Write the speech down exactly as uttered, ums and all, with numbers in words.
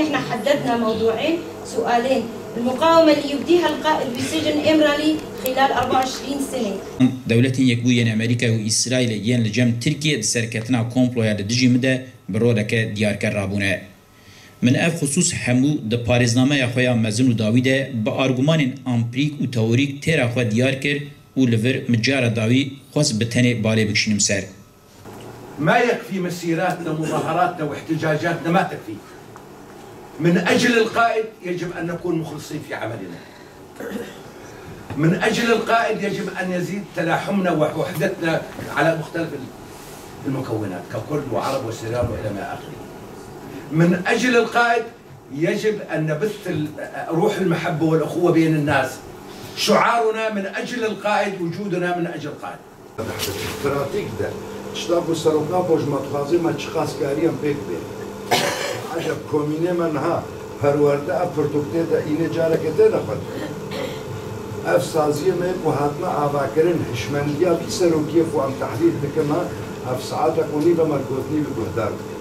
احنا حددنا موضوعين، سؤالين: المقاومة اللي يبديها القائد بسجن إمرالي خلال أربعة وعشرين سنة. Dewletên Yekbûyî yên Amerîkayê û Îsraîlê yên li cem Tirkiyê di serketina komploya li dijî min de bi roleke diyarker rabûne. Min ev xisûs hemû di parêznameya xwe ya mezin û dawî de bi argumanên empîrîk û teorîk têra xwe diyar kir û li vir min cara dawî xwest bi tenê balê bikişînim ser. ما يكفي مسيراتنا ومظاهراتنا واحتجاجاتنا، ما تكفي. من أجل القائد يجب أن نكون مخلصين في عملنا. من أجل القائد يجب أن يزيد تلاحمنا ووحدتنا على مختلف المكونات ككرد وعرب وسريان وإلى ما آخره. من أجل القائد يجب أن نبث ال-، روح المحبة والأخوة بين الناس. شعارنا من أجل القائد، وجودنا من أجل القائد. Pratîk de, tişta ku seroka bo ji me dixwaze, me çiqas kariye em pêk bêne. Eceb komînê me niha perwerde ev pirtûk tê de înê careke tê de xwendin. Ev saziyê me ku hatine avakirin, hişmendiya vî serokiyê ku em tehlîl dikin, me ev saetek û nîv e, me gotinî wî guhdar dikin.